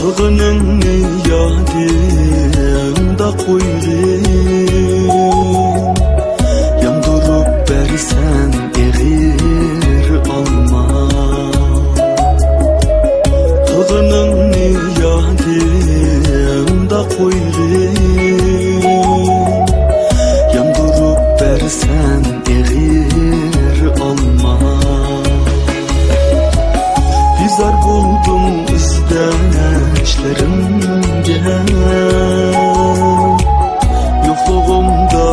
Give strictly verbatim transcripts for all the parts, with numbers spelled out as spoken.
قىلغىنىڭنى يادىڭدا قويغىن، ياندۇرۇپ بەرسەن ئېغىر ئالما. قىلغىنىڭنى يادىڭدا قويغىن، ياندۇرۇپ بەرسەن ئېغىر ئالما. بىزار بولدۇم ئىزدەشلىرىمگە، يوقلۇغۇمدا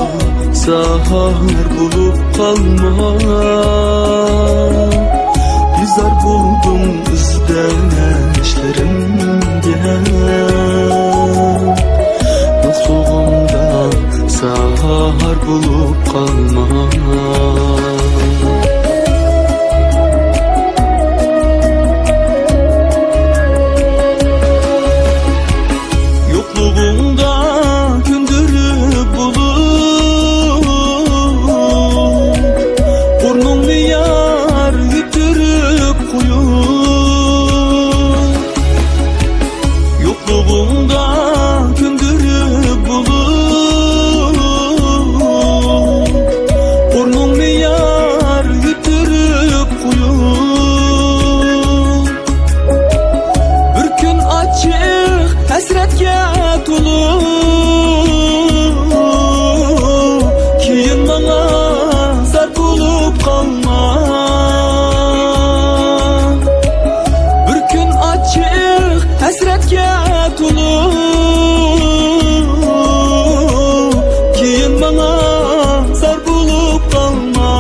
زاھار بولۇپ قالما. بىزار بولدۇم ئىزدەشلىرىمگە، يوقلۇغۇمدا زاھار بولۇپ قالما. يوقلۇغۇڭدا كۆندۈرۈپ بولۇپ، ئورنۇڭنى يار يىتتۈرۈپ قويۇپ، يوقلۇغۇڭدا كۆندۈرۈپ بولۇپ، ئورنۇڭنى يار يىتتۈرۈپ قويۇپ. بىر كۈن ئاچچىق ھەسرەتكە تولۇپ، كېيىن ماڭا زار بولۇپ قالما. بىر كۈن ئاچچىق ھەسرەتكە تولۇپ، كېيىن ماڭا زار بولۇپ قالما.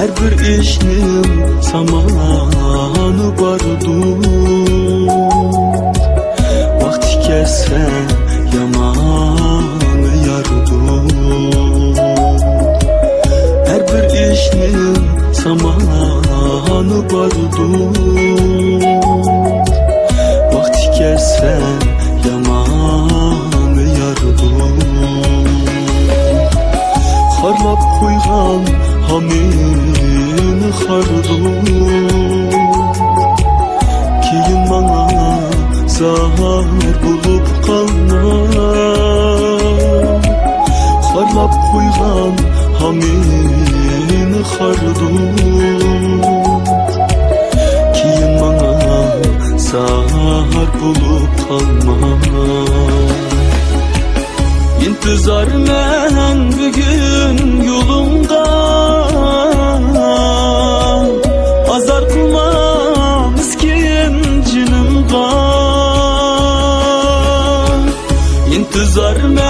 ھەر بىر ئىشنىڭ زامانى باردۇر، ۋاقتى كەلسە يامان ياردۇر. ھەر بىر ئىشنىڭ زامانى باردۇر، ۋاقتى كەلسە يامان ياردۇر. خارلاپ قويغان ھامىنى خاردۇر، كېيىن ماڭا زاھار بولۇپ قالما. خارلاپ قويغان ھامىنى خاردۇر، كېيىن ماڭا زاھار بولۇپ قالما. ئىنتىزارمەن بۈگۈن يولۇڭغا، ئازار قىلما مىسكىن جېنىمغا. ئىنتىزارمەن